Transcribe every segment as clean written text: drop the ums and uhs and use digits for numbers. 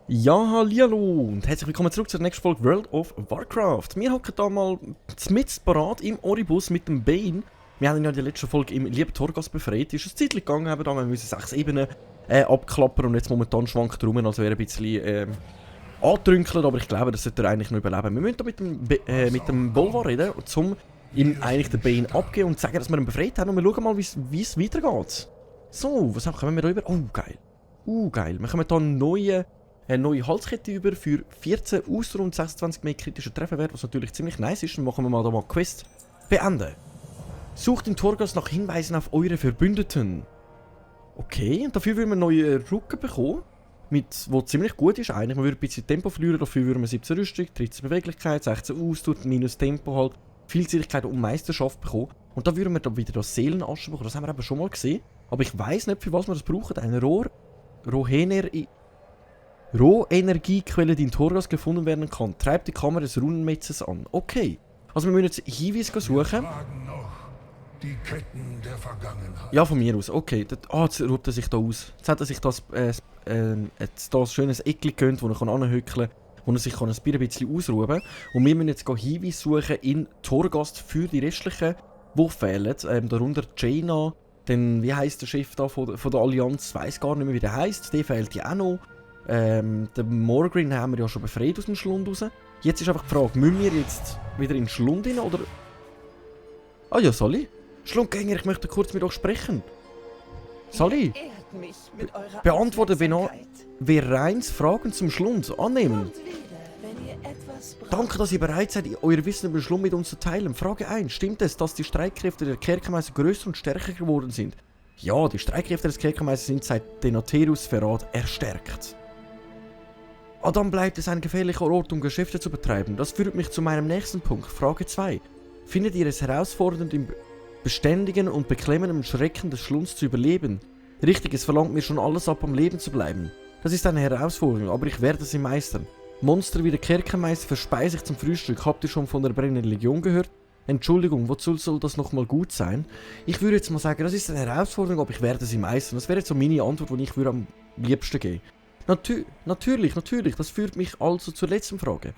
Ja, hallihallo und herzlich willkommen zurück zur nächsten Folge World of Warcraft. Wir hocken da mal mitten parat im Oribus mit dem Bane. Wir haben ihn ja in der letzten Folge im lieben Torghast befreit. Ist ein Zeit gegangen, haben wir müssen 6 Ebenen abklappern und jetzt momentan schwankt er rum, also wäre ein bisschen andrünkelt, aber ich glaube, das sollte er eigentlich noch überleben. Wir müssen da mit dem Bolvar reden, um ihm eigentlich den Bane abgeben und sagen, dass wir ihn befreit haben und wir schauen mal, wie es weitergeht. So, was kommen wir da über? Oh, geil. Geil. Wir kommen da eine neue Halskette über für 14 Ausdauer und 26 mehr kritischer Trefferwert, was natürlich ziemlich nice ist. Dann machen wir mal da Quest beenden. Sucht in Torghast nach Hinweisen auf eure Verbündeten. Okay, und dafür würden wir neue Rücken bekommen, wo ziemlich gut ist eigentlich. Man würde ein bisschen Tempo verlieren, dafür würden wir 17 Rüstung, 13 Beweglichkeit, 16 Ausdauer, minus Tempo halt, Vielseitigkeit und Meisterschaft bekommen. Und da würden wir dann wieder das Seelenaschen bekommen, das haben wir eben schon mal gesehen. Aber ich weiss nicht, für was wir das brauchen. Ein Rohenergiequelle, die in Torghast gefunden werden kann. Treibt die Kammer des Runenmetzes an. Okay. Also wir müssen jetzt Hinweise suchen. Die Ketten der Vergangenheit. Ja, von mir aus. Okay. Jetzt ruht er sich da aus. Jetzt hat er sich das ein schönes Eckchen gönnt, wo er anhöckeln kann, wo er sich ein bisschen ausruhen kann. Und wir müssen jetzt Hinweise suchen in Torghast für die restlichen, die fehlen. Darunter Jaina, dann, wie heisst der Chef da von der Allianz? Ich weiss gar nicht mehr, wie der heisst. Der fehlt ja auch noch. Den Morgryn haben wir ja schon befreit aus dem Schlund raus. Jetzt ist einfach die Frage, müssen wir jetzt wieder in den Schlund rein, oder... Ah ja, Sally? Schlundgänger, ich möchte kurz mit euch sprechen. Sally? Beantworte Vereins Fragen zum Schlund. Annehmen. Danke, dass ihr bereit seid, euer Wissen über den Schlund mit uns zu teilen. Frage 1. Stimmt es, dass die Streitkräfte der Kerkermeister größer und stärker geworden sind? Ja, die Streitkräfte des Kerkermeisters sind seit Denaterus Verrat erstärkt. Dann bleibt es ein gefährlicher Ort, um Geschäfte zu betreiben. Das führt mich zu meinem nächsten Punkt. Frage 2. Findet ihr es herausfordernd, im beständigen und beklemmenden Schrecken des Schlunds zu überleben? Richtig, es verlangt mir schon alles ab, am Leben zu bleiben. Das ist eine Herausforderung, aber ich werde sie meistern. Monster wie der Kerkermeister verspeise ich zum Frühstück. Habt ihr schon von der brennenden Legion gehört? Entschuldigung, wozu soll das nochmal gut sein? Ich würde jetzt mal sagen, das ist eine Herausforderung, aber ich werde sie meistern. Das wäre jetzt so meine Antwort, die ich würde am liebsten geben. Natürlich, das führt mich also zur letzten Frage.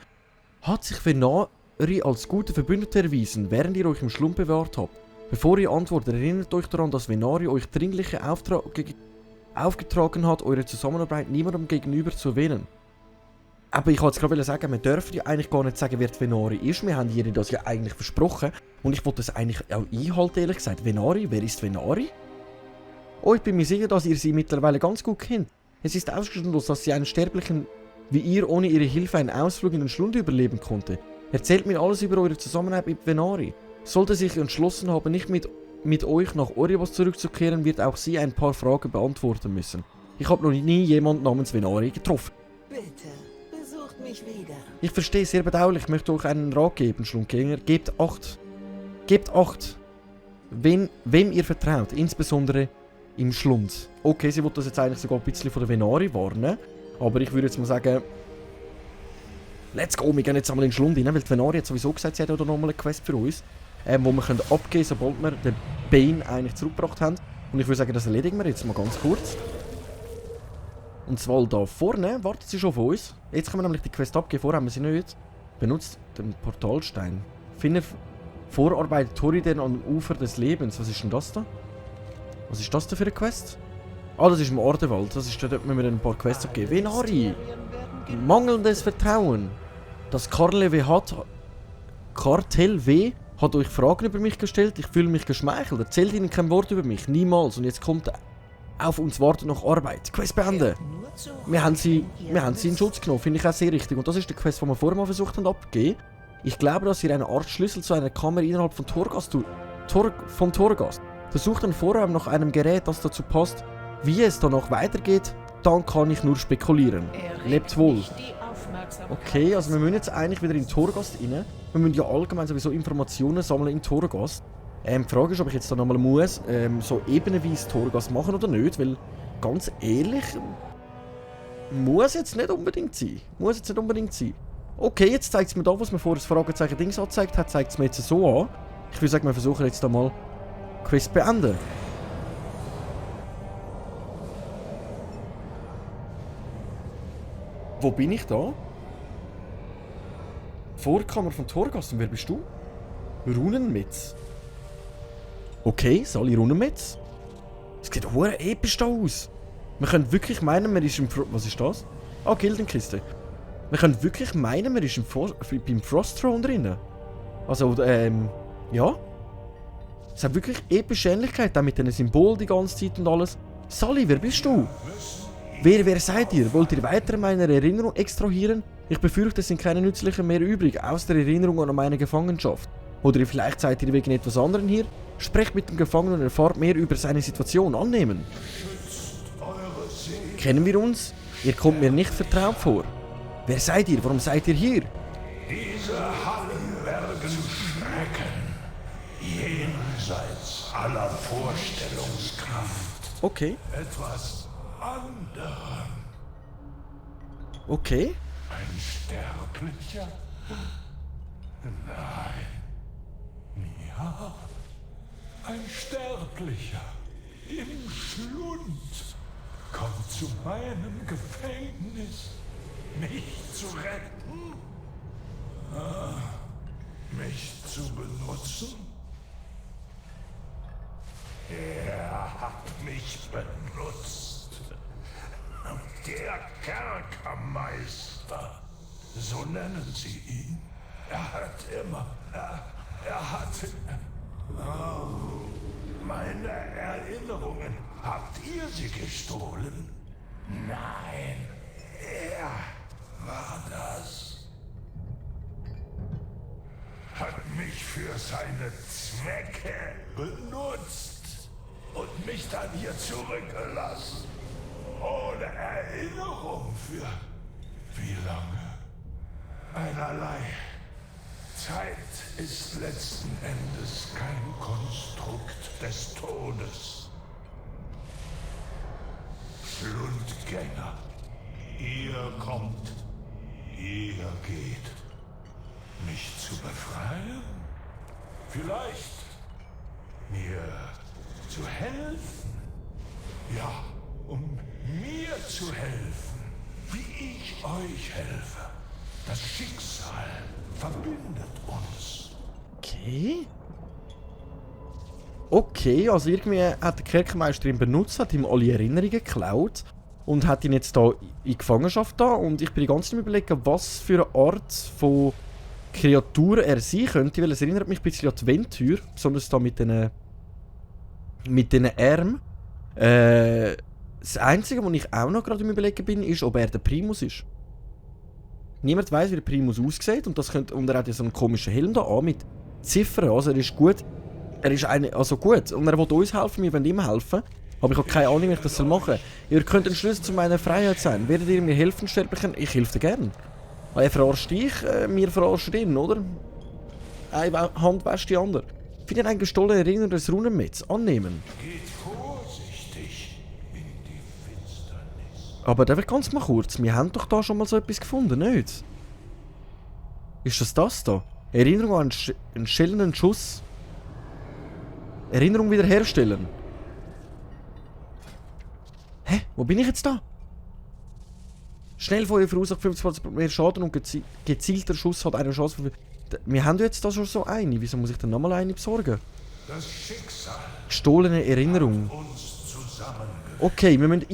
Hat sich Venari als gute Verbündete erwiesen, während ihr euch im Schlund bewahrt habt? Bevor ihr antwortet, erinnert euch daran, dass Venari euch dringliche Aufträge aufgetragen hat, eure Zusammenarbeit niemandem gegenüber zu erwähnen. Aber ich wollte jetzt gerade sagen, wir dürfen ja eigentlich gar nicht sagen, wer die Venari ist. Wir haben ihr das ja eigentlich versprochen. Und ich wollte das eigentlich auch einhalten, ehrlich gesagt. Venari? Wer ist Venari? Oh, ich bin mir sicher, dass ihr sie mittlerweile ganz gut kennt. Es ist ausgeschlossen, dass sie einen Sterblichen wie ihr ohne ihre Hilfe einen Ausflug in den Schlund überleben konnte. Erzählt mir alles über eure Zusammenarbeit mit Venari. Sollte sich entschlossen haben, nicht mit euch nach Oribos zurückzukehren, wird auch sie ein paar Fragen beantworten müssen. Ich habe noch nie jemanden namens Venari getroffen. Bitte, besucht mich wieder. Ich verstehe sehr bedauerlich, ich möchte euch einen Rat geben, Schlundgänger. Gebt Acht. Gebt Acht. Wem ihr vertraut, insbesondere im Schlund. Okay, sie wollte das jetzt eigentlich sogar ein bisschen von der Venari warnen. Aber ich würde jetzt mal sagen... Let's go, wir gehen jetzt einmal in den Schlund rein, weil die Venari hat sowieso gesagt, sie hat auch nochmal eine Quest für uns. Wo wir können abgeben können, sobald wir den Bane eigentlich zurückgebracht haben. Und ich würde sagen, das erledigen wir jetzt mal ganz kurz. Und zwar da vorne wartet sie schon auf uns. Jetzt können wir nämlich die Quest abgeben, vorher haben wir sie nicht. Benutzt den Portalstein. Finde Vorarbeit Toriden am Ufer des Lebens. Was ist denn das da? Was ist das denn für eine Quest? Ah, das ist im Ordenwald. Das ist, da dort müssen wir ein paar Quests abgeben. Venari! Mangelndes Vertrauen. Das Kartel W hat euch Fragen über mich gestellt. Ich fühle mich geschmeichelt. Erzählt ihnen kein Wort über mich. Niemals. Und jetzt kommt auf uns wartet noch Arbeit. Quest beenden. Wir haben sie in Schutz genommen. Finde ich auch sehr richtig. Und das ist die Quest, die wir vorher mal versucht haben abzugeben. Ich glaube, dass ihr eine Art Schlüssel zu einer Kammer innerhalb von Torghast versucht dann vorher nach einem Gerät, das dazu passt. Wie es danach weitergeht, dann kann ich nur spekulieren. Lebt wohl. Okay, also wir müssen jetzt eigentlich wieder in Torghast rein. Wir müssen ja allgemein sowieso Informationen sammeln in Torghast. Die Frage ist, ob ich jetzt da nochmal muss, so ebenenweise Torghast machen oder nicht, weil ganz ehrlich, muss jetzt nicht unbedingt sein. Okay, jetzt zeigt es mir da, was mir vorher das Fragezeichen Dings angezeigt hat, zeigt es mir jetzt so an. Ich würde sagen, wir versuchen jetzt da mal Quest beenden. Wo bin ich da? Vorkammer von Torghast. Und wer bist du? Runenmetz. Okay, Sally Runenmetz. Es sieht hure episch da aus. Man könnte wirklich meinen, man ist im Was ist das? Ah, Gildenkiste. Man könnte wirklich meinen, man ist beim Frostthrone drin. Also, ja. Es hat wirklich epische Ähnlichkeit, auch mit diesen Symbolen die ganze Zeit und alles. Sally, wer bist du? Wer seid ihr? Wollt ihr weiter meine Erinnerung extrahieren? Ich befürchte, es sind keine nützlichen mehr übrig, außer der Erinnerung an meine Gefangenschaft. Oder vielleicht seid ihr wegen etwas anderem hier? Sprecht mit dem Gefangenen und erfahrt mehr über seine Situation. Annehmen. Kennen wir uns? Ihr kommt mir nicht vertraut vor. Wer seid ihr? Warum seid ihr hier? Diese Hallen werden schrecken, jenseits aller Vorstellungskraft. Okay. Etwas anderem. Okay. Ein Sterblicher? Nein. Ja. Ein Sterblicher. Im Schlund. Kommt zu meinem Gefängnis. Mich zu retten? Mich zu benutzen? Er hat mich benutzt. Der Kerkermeister. So nennen sie ihn. Er hat immer... Er hat... Oh, meine Erinnerungen. Habt ihr sie gestohlen? Nein. Er war das. Hat mich für seine Zwecke benutzt und mich dann hier zurückgelassen. Ohne Erinnerung für wie lange? Einerlei. Zeit ist letzten Endes kein Konstrukt des Todes. Schlundgänger. Ihr kommt, ihr geht. Mich zu befreien? Vielleicht mir zu helfen? Ja, um mir zu helfen, wie ich euch helfe. Das Schicksal verbindet uns. Okay. Okay, also irgendwie hat der Kerkermeister ihn benutzt, hat ihm alle Erinnerungen geklaut und hat ihn jetzt da in Gefangenschaft da. Und ich bin die ganze Zeit überlegen, was für eine Art von Kreatur er sein könnte, weil es erinnert mich ein bisschen an die Ventür, besonders da mit den Armen. Das Einzige, was ich auch noch gerade im Überlegen bin, ist, ob er der Primus ist. Niemand weiß, wie der Primus aussieht und er hat ja so einen komischen Helm da an mit Ziffern, also er ist gut. Gut und er will uns helfen, wir wollen ihm helfen. Aber ich habe keine Ahnung, wie ich das machen soll. Ihr könnt ein Schlüssel zu meiner Freiheit sein. Werdet ihr mir helfen, Sterblichen? Ich helfe dir gern. Er verarscht dich, wir verarschen ihn, oder? Eine Hand wäscht die andere. Findet ein gestohlene Erinnerung des Runenmetz. Annehmen. Geht vorsichtig in die Finsternis. Aber darf ich ganz mal kurz? Wir haben doch da schon mal so etwas gefunden, nicht? Ist das da? Erinnerung an einen schellenden Schuss. Erinnerung wiederherstellen. Hä? Wo bin ich jetzt da? Schnellfeuer verursacht 50% mehr Schaden und gezielter Schuss hat eine Chance für... Wir haben jetzt da schon so eine. Wieso muss ich denn nochmal eine besorgen? Das Schicksal Gestohlene Erinnerung. uns zusammengeführt. Okay, wir müssen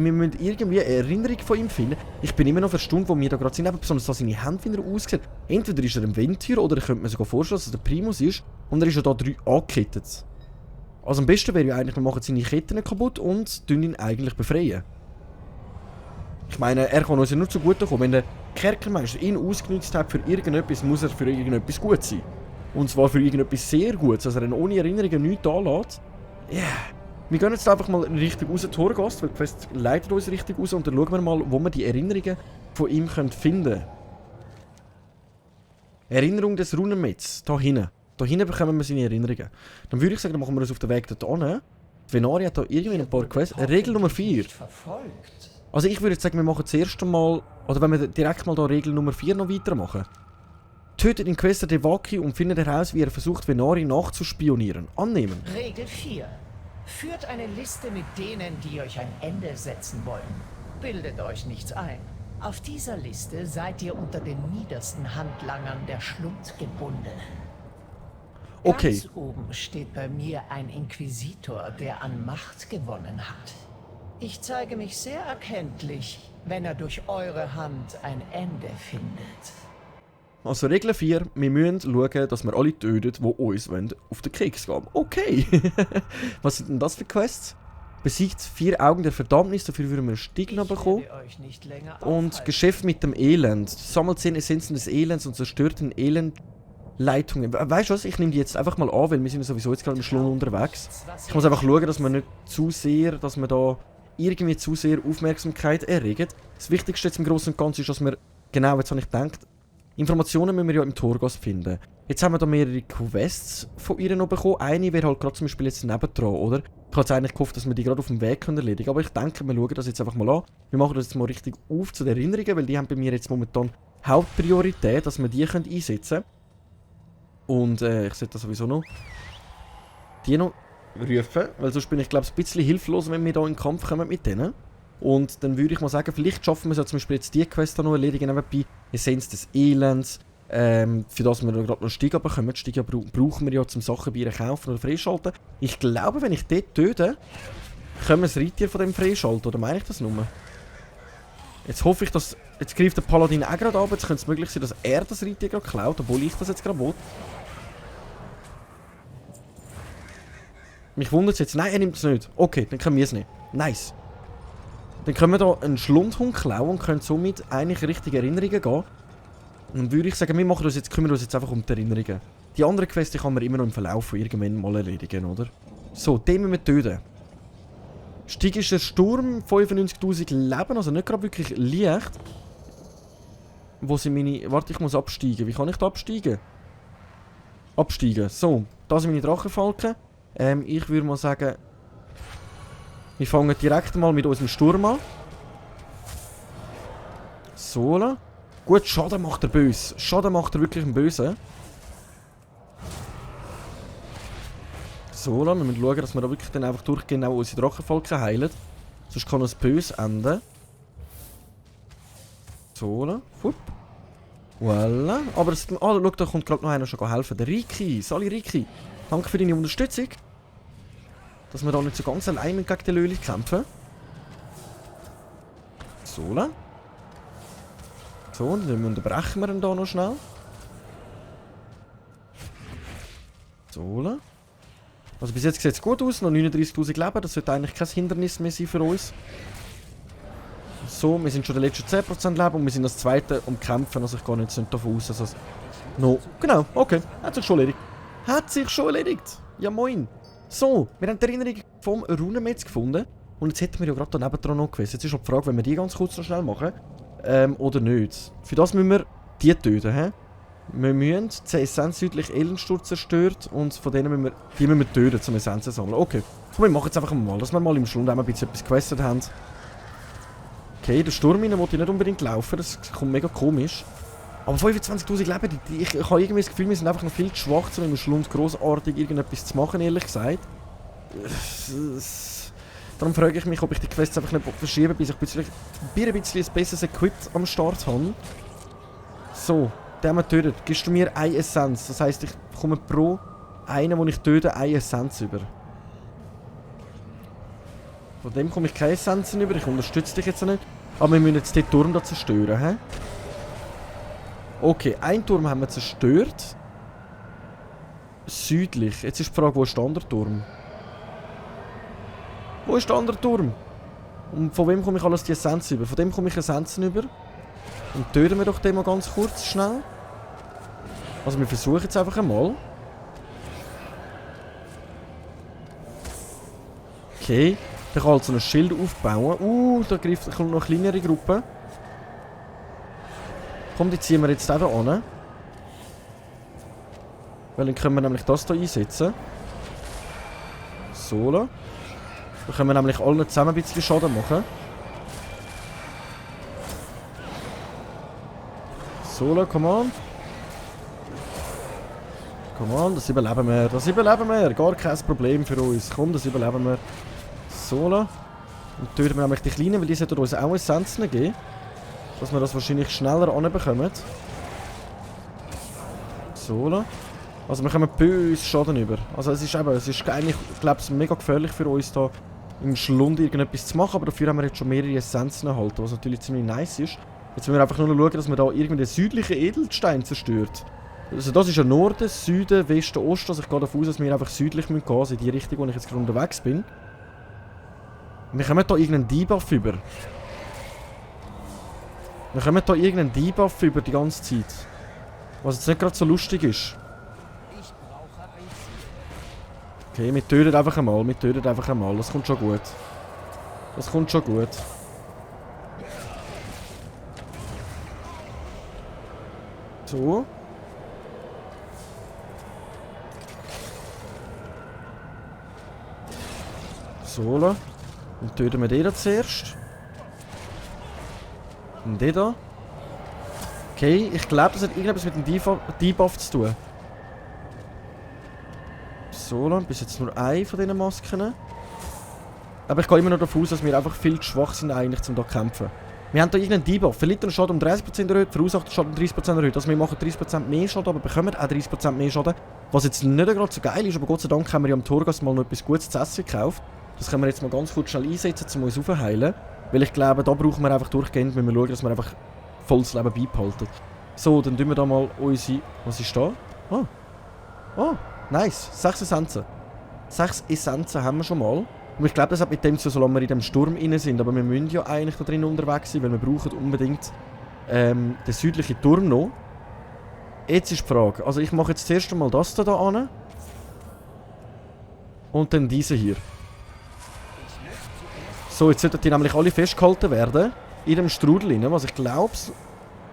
irgendwie eine Erinnerung von ihm finden. Ich bin immer noch verstanden, wo wir da gerade sind. Aber besonders da seine Hände, wie er aussieht. Entweder ist er ein Ventür oder ich könnte mir sogar vorstellen, dass er der Primus ist. Und er ist ja da 3 angekettet. Also am besten wäre ja eigentlich, wir machen seine Ketten kaputt und ihn eigentlich befreien. Ich meine, er kann uns ja nur zugutekommen. Wenn der Kerkermeister ihn ausgenutzt hat für irgendetwas, muss er für irgendetwas gut sein. Und zwar für irgendetwas sehr Gutes, dass er ihn ohne Erinnerungen nichts anlässt. Ja. Yeah. Wir gehen jetzt einfach mal richtig raus, Torghast, weil die Quest leitet uns richtig raus und dann schauen wir mal, wo wir die Erinnerungen von ihm finden können. Erinnerung des Runenmetz, da hinten. Da hinten bekommen wir seine Erinnerungen. Dann würde ich sagen, dann machen wir uns auf den Weg dort hin. Venari hat da irgendwie ein paar Quests. Regel Nummer 4. Verfolgt. Also ich würde jetzt sagen, wir machen das erste Mal, oder wenn wir direkt mal da Regel Nummer 4 noch weitermachen. Tötet den Quester Devaki und findet heraus, wie er versucht, Venari nachzuspionieren. Annehmen. Regel 4. Führt eine Liste mit denen, die euch ein Ende setzen wollen. Bildet euch nichts ein. Auf dieser Liste seid ihr unter den niedersten Handlangern der Schlund gebunden. Okay. Ganz oben steht bei mir ein Inquisitor, der an Macht gewonnen hat. Ich zeige mich sehr erkenntlich, wenn er durch eure Hand ein Ende findet. Also Regel 4, wir müssen schauen, dass wir alle töten, die uns auf den Keks gehen. Okay. Was sind denn das für Quests? Besiegt 4 Augen der Verdammnis, dafür würden wir einen Stigma bekommen. Und Geschäft mit dem Elend. Sammelt 10 Essenzen des Elends und zerstört den Elendleitungen. Weißt du was, ich nehme die jetzt einfach mal an, weil wir sind sowieso jetzt gerade im Schlund unterwegs. Ich muss einfach schauen, dass wir nicht zu sehr, dass wir da irgendwie zu sehr Aufmerksamkeit erregen. Das Wichtigste jetzt im Großen und Ganzen ist, dass wir, genau jetzt habe ich gedacht, Informationen müssen wir ja im Torgast finden. Jetzt haben wir da mehrere Quests von ihr noch bekommen. Eine wäre halt gerade zum Beispiel jetzt nebendran, oder? Ich hatte eigentlich gehofft, dass wir die gerade auf dem Weg erledigen können. Aber ich denke, wir schauen das jetzt einfach mal an. Wir machen das jetzt mal richtig auf zu den Erinnerungen, weil die haben bei mir jetzt momentan Hauptpriorität, dass wir die einsetzen können. Und ich sollte das sowieso noch die noch rufen, weil sonst bin ich glaube ich ein bisschen hilflos, wenn wir da in den Kampf kommen mit denen. Und dann würde ich mal sagen, vielleicht schaffen wir es ja zum Beispiel jetzt die Quest noch erledigen nebenbei. Essenz des Elends. Für das wir gerade noch Stiga bekommen. Stiga brauchen wir ja zum Sachen bei ihr kaufen oder freischalten. Ich glaube, wenn ich dort töte, können wir das Reittier von dem freischalten. Oder meine ich das nur? Jetzt hoffe ich, dass... Jetzt greift der Paladin auch gerade ab. Jetzt könnte es möglich sein, dass er das Reittier gerade klaut, obwohl ich das jetzt gerade will. Mich wundert es jetzt. Nein, er nimmt es nicht. Okay, dann können wir es nicht. Nice. Dann können wir hier einen Schlundhund klauen und können somit eigentlich richtige Erinnerungen gehen. Und dann würde ich sagen, wir machen das jetzt, kümmern uns jetzt einfach um die Erinnerungen. Die andere Quest die kann man immer noch im Verlauf von irgendwann mal erledigen, oder? So, den müssen wir töten. Steigischer Sturm, 95'000 Leben, also nicht gerade wirklich leicht. Wo sind meine... Warte, ich muss absteigen. Wie kann ich da absteigen? Absteigen. So, da sind meine Drachenfalken. Ich würde mal sagen... Wir fangen direkt mal mit unserem Sturm an. So. Gut, Schaden macht er böse. Schaden macht er wirklich einen Bösen. So, wir müssen schauen, dass wir da wirklich dann einfach durchgehen auch unsere Drachenfalken heilen. Sonst kann es böse enden. So, fupp. Voilà. Aber das, schau, da kommt gerade noch einer schon helfen. Der Riki. Sali Riki. Danke für deine Unterstützung. Dass wir da nicht so ganz allein gegen den Löli kämpfen. So. So, und dann unterbrechen wir ihn da noch schnell. So. Also bis jetzt sieht es gut aus, noch 39'000 Leben, das sollte eigentlich kein Hindernis mehr sein für uns. So, wir sind schon der letzten 10% Leben und wir sind das zweite am Kämpfen, also ich gehe jetzt nicht davon aus, dass es... No, genau, okay, hat sich schon erledigt. Hat sich schon erledigt! Ja moin! So, wir haben die Erinnerung vom Runenmetz gefunden und jetzt hätten wir ja gerade da nebendran noch gewesen. Jetzt ist noch die Frage, wenn wir die ganz kurz noch schnell machen. Oder nicht. Für das müssen wir die töten, hä? Wir müssen 10 Essenz südlich Elendsturz zerstört und von denen müssen wir töten, um Essenzen zu sammeln. Okay. Komm, wir machen jetzt einfach mal, dass wir mal im Schlund ein bisschen etwas gequestet haben. Okay, der Sturm rein wollte ich nicht unbedingt laufen, das kommt mega komisch. Aber 25'000 Leben, ich habe irgendwie das Gefühl, wir sind einfach noch viel zu schwach, um im Schlund grossartig irgendetwas zu machen, ehrlich gesagt. Darum frage ich mich, ob ich die Quests einfach nicht verschieben, bis ich ein bisschen ein besseres Equip am Start habe. So, den haben wir getötet. Gibst du mir eine Essenz? Das heisst, ich bekomme pro einen, den ich töte, eine Essenz über. Von dem komme ich keine Essenzen über, ich unterstütze dich jetzt nicht. Aber wir müssen jetzt den Turm da zerstören, hä? Okay, einen Turm haben wir zerstört. Südlich. Jetzt ist die Frage, wo ist der andere Turm? Wo ist der andere Turm? Und von wem komme ich alles die Essenz über? Von dem komme ich Essenzen über. Und töten wir doch den mal ganz kurz, schnell. Also wir versuchen jetzt einfach einmal. Okay. Der kann also ein Schild aufbauen. Da greift noch eine kleinere Gruppe. Komm, die ziehen wir jetzt auch da an. Weil dann können wir nämlich das hier einsetzen. So. Dann können wir nämlich allen zusammen ein bisschen Schaden machen. Solo, come on. Come on, das überleben wir. Das überleben wir. Gar kein Problem für uns. Komm, das überleben wir. Solo. Und töten wir nämlich die Kleinen, weil die sollten uns auch Essenzen geben. Dass wir das wahrscheinlich schneller anbekommen. Solo. Also wir kommen böse Schaden über. Also es ist eigentlich, glaube ich, mega gefährlich für uns da im Schlund irgendetwas zu machen, aber dafür haben wir jetzt schon mehrere Essenzen erhalten, was natürlich ziemlich nice ist. Jetzt müssen wir einfach nur noch schauen, dass wir da irgendwie den südlichen Edelstein zerstört. Also das ist ja Norden, Süden, Westen, Osten, also ich gehe davon aus, dass wir einfach südlich gehen müssen, also in die Richtung, wo ich jetzt gerade unterwegs bin. Wir kommen da irgendeinen Debuff über. Wir kommen da irgendeinen Debuff über die ganze Zeit. Was jetzt nicht gerade so lustig ist. Okay, wir töten einfach einmal, das kommt schon gut. Das kommt schon gut. So. Solo. Dann töten wir den da zuerst. Und den da. Okay, ich glaube, das hat irgendetwas mit dem Debuff zu tun. Solo, bis jetzt nur eine von diesen Masken. Aber ich gehe immer noch davon aus, dass wir einfach viel zu schwach sind eigentlich, um hier zu kämpfen. Wir haben hier irgendeinen Debuff. Verliert den Schaden um 30% erhöht, verursacht den Schaden um 30% erhöht. Also wir machen 30% mehr Schaden, aber bekommen auch 30% mehr Schaden. Was jetzt nicht gerade so geil ist, aber Gott sei Dank haben wir ja am Torgas mal noch etwas Gutes zu essen gekauft. Das können wir jetzt mal ganz kurz schnell einsetzen, um uns aufzuheilen. Weil ich glaube, da brauchen wir einfach durchgehend, wenn wir schauen, dass wir einfach volles Leben beibehalten. So, dann tun wir da mal unsere... Was ist da? Oh. Oh, nice. 6 Essenzen. 6 Essenzen haben wir schon mal. Und ich glaube, das hat mit dem zu, solange wir in dem Sturm rein sind. Aber wir müssen ja eigentlich da drin unterwegs sein, weil wir brauchen unbedingt den südlichen Turm noch. Jetzt ist die Frage. Also ich mache jetzt zuerst einmal das da an. Und dann diese hier. So, jetzt sollten die nämlich alle festgehalten werden. In dem Strudel rein, was ich glaube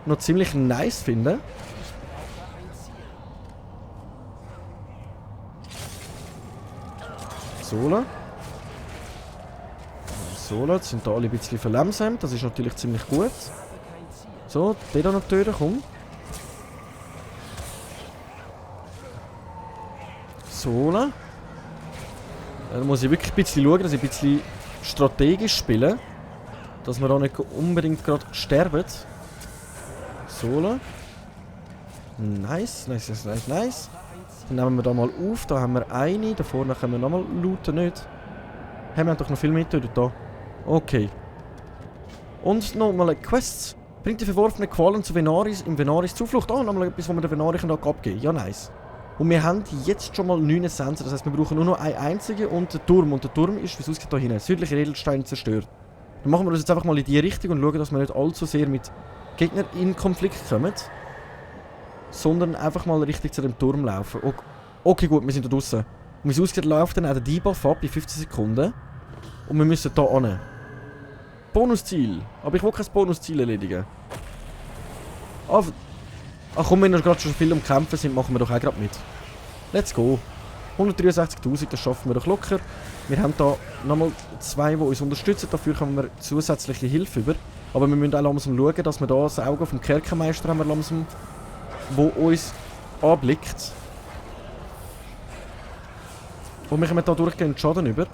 noch ziemlich nice finde. Solo. Solo, jetzt sind da alle ein bisschen verlangsamt. Das ist natürlich ziemlich gut. So, den da noch töten, komm. Solo. Da muss ich wirklich ein bisschen schauen, dass ich ein bisschen strategisch spiele. Dass wir da nicht unbedingt gerade sterben. Solo. Nice, nice, nice, nice, nice. Dann nehmen wir da mal auf. Da haben wir eine. Da vorne können wir nochmal looten, nicht? Hey, wir haben doch noch viel mehr getötet da. Okay. Und nochmal Quests. Bringt die verworfenen Qualen zu Venaris im Venaris Zuflucht. Oh, nochmal etwas, wo wir den Venarischen abgeben. Ja, nice. Und wir haben jetzt schon mal 9 Essenzen. Das heisst, wir brauchen nur noch eine einzige und den Turm. Und der Turm ist, wie es aussieht, da hinten. Südliche Edelsteine zerstört. Dann machen wir uns jetzt einfach mal in die Richtung und schauen, dass wir nicht allzu sehr mit Gegnern in Konflikt kommen. Sondern einfach mal richtig zu dem Turm laufen. Okay, gut, wir sind da draußen. Und wie es aussieht, läuft dann auch der Debuff ab in 15 Sekunden. Und wir müssen hier hin. Bonusziel. Aber ich will kein Bonusziel erledigen. Ach komm, wenn wir gerade schon viel am Kämpfen sind, machen wir doch auch gerade mit. Let's go. 163'000, das schaffen wir doch locker. Wir haben da nochmal 2, die uns unterstützen. Dafür kommen wir zusätzliche Hilfe über. Aber wir müssen auch langsam schauen, dass wir da das Auge vom Kerkermeister haben, langsam, wo uns anblickt. Und wir kommen da durchgehend Schaden über.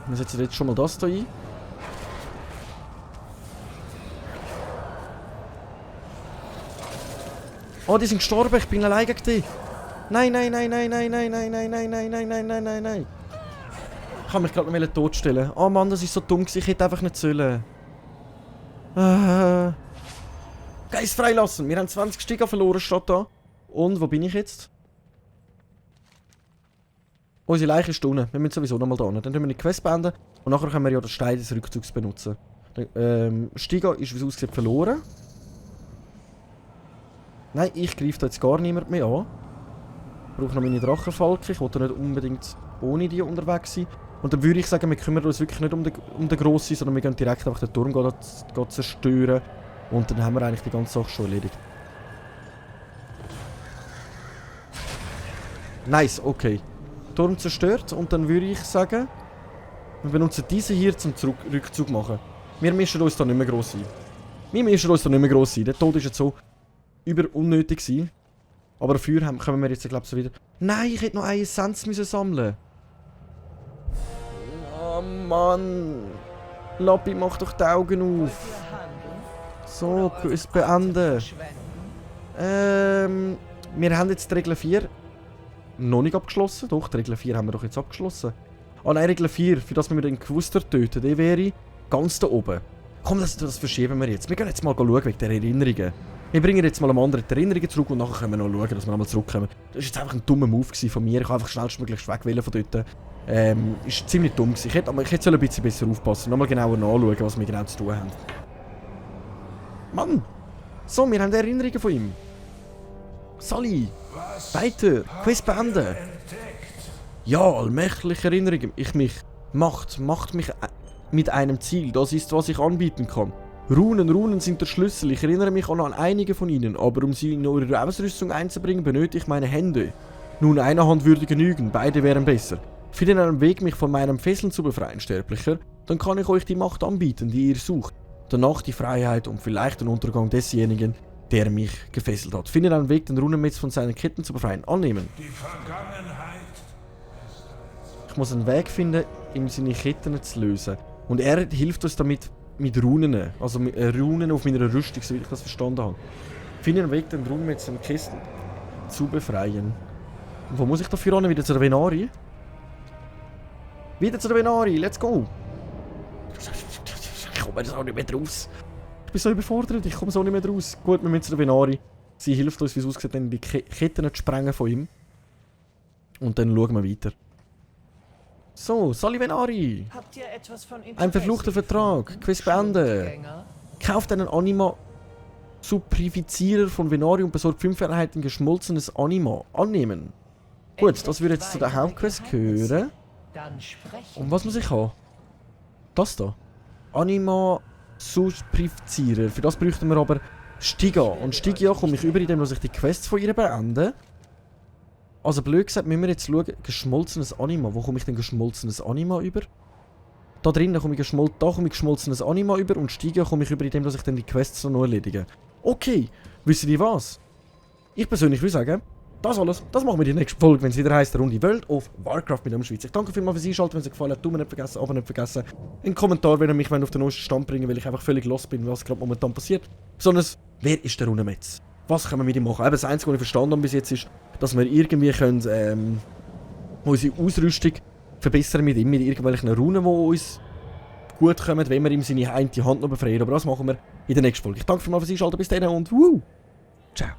Wir setzen jetzt schon mal das hier ein. Oh, die sind gestorben, ich bin allein gegen die. Nein, nein, nein, nein, nein, nein, nein, nein, nein, nein, nein, nein, nein, nein, nein. Ich kann mich gerade noch totstellen. Oh Mann, das ist so dumm, ich hätte einfach nicht sollen. Geist freilassen, wir haben 20 Sticker verloren statt da. Und, wo bin ich jetzt? Unsere Leiche ist unten. Wir müssen sowieso nochmal da hin. Dann tun wir die Quest beenden. Und nachher können wir ja den Stein des Rückzugs benutzen. Stiga ist, wie es aussieht, verloren. Nein, ich greife da jetzt gar niemand mehr an. Ich brauche noch meine Drachenfalke. Ich wollte nicht unbedingt ohne die unterwegs sein. Und dann würde ich sagen, wir kümmern uns wirklich nicht um den Grossen, sondern wir gehen direkt einfach den Turm zerstören. Und dann haben wir eigentlich die ganze Sache schon erledigt. Nice, okay. Turm zerstört und dann würde ich sagen, wir benutzen diese hier zum Rückzug machen. Wir mischen uns da nicht mehr gross ein. Mein Meister ist da nicht mehr gross sein. Der Tod ist jetzt so unnötig gewesen. Aber dafür kommen wir jetzt, glaube ich, so wieder... Nein, ich hätte noch eine Essenz müssen sammeln. Oh Mann. Lappi, mach doch die Augen auf. So, es beenden. Wir haben jetzt die Regel 4 noch nicht abgeschlossen. Doch, die Regel 4 haben wir doch jetzt abgeschlossen. Ah nein, Regel 4, für das wir den Gewuster töten, die wäre ganz da oben. Komm, das verschieben wir jetzt. Wir gehen jetzt mal schauen wegen der Erinnerungen. Wir bringen jetzt mal am anderen die Erinnerungen zurück und nachher können wir noch schauen, dass wir nochmal zurückkommen. Das war jetzt einfach ein dummer Move von mir. Ich habe einfach schnellstmöglich weg von dort. Ist ziemlich dumm gewesen. Ich hätte ein bisschen besser aufpassen. Nochmal genauer nachschauen, was wir genau zu tun haben. Mann! So, wir haben Erinnerungen von ihm. Sally! Weiter! Quest beenden! Ja, allmächtige Erinnerungen. Macht mich mit einem Ziel. Das ist, was ich anbieten kann. Runen sind der Schlüssel. Ich erinnere mich an einige von ihnen, aber um sie in eure Ausrüstung einzubringen, benötige ich meine Hände. Nun, eine Hand würde genügen, beide wären besser. Findet einen Weg, mich von meinem Fesseln zu befreien, Sterblicher, dann kann ich euch die Macht anbieten, die ihr sucht. Danach die Freiheit und vielleicht den Untergang desjenigen, der mich gefesselt hat. Findet einen Weg, den Runenmetz von seinen Ketten zu befreien. Annehmen. Die Vergangenheit. Ich muss einen Weg finden, ihm seine Ketten zu lösen. Und er hilft uns damit mit Runen. Also mit Runen auf meiner Rüstung, so wie ich das verstanden habe. Finde einen Weg, den Runenmetz von Kisten zu befreien. Und wo muss ich dafür hin? Wieder zu der Venari? Wieder zu der Venari, let's go! Ich komme jetzt auch nicht mehr raus. Ich bin so überfordert, ich komme so nicht mehr raus. Gut, wir müssen zu der Venari. Sie hilft uns, wie es aussieht, dann die Ketten zu sprengen von ihm. Und dann schauen wir weiter. So, Sally Venari! Habt ihr etwas von Interesse Ein verfluchter Vertrag. Quest beenden. Schlundgänger? Kauft einen Anima-Suprifizierer von Venari und besorgt 5 Einheiten geschmolzenes Anima. Annehmen. Gut, das würde jetzt zu der Hauptquest gehören. Dann sprechen. Und was muss ich haben? Das da. Anima-Suprifizierer. Für das bräuchten wir aber Stiga. Und Stiga komme ich über, indem ich die Quests von ihr beende. Also blöd gesagt, müssen wir jetzt schauen, geschmolzenes Anima. Wo komme ich denn geschmolzenes Anima über? Da drinnen komme ich geschmolzenes Anima über und Stiga komme ich über, indem ich dann die Quests noch erledige. Okay, wisst ihr was? Ich persönlich würde sagen, das alles, das machen wir in der nächsten Folge, wenn es wieder heisst, der Runde World of Warcraft mit dem Schweiz. Ich danke vielmals fürs Einschalten, wenn es euch gefallen hat. Daumen nicht vergessen, Abo nicht vergessen. Einen Kommentar, wenn ihr mich auf den neuesten Stand bringen, weil ich einfach völlig lost bin, was gerade momentan passiert. Besonders, wer ist der Runenmetz? Was können wir mit ihm machen? Eben das Einzige, was ich verstanden habe bis jetzt ist, dass wir irgendwie können, unsere Ausrüstung verbessern mit ihm, mit irgendwelchen Runen, die uns gut kommen, wenn wir ihm seine eine Hand noch befreien. Aber das machen wir in der nächsten Folge. Ich danke vielmals fürs Einschalten, bis dann und ciao.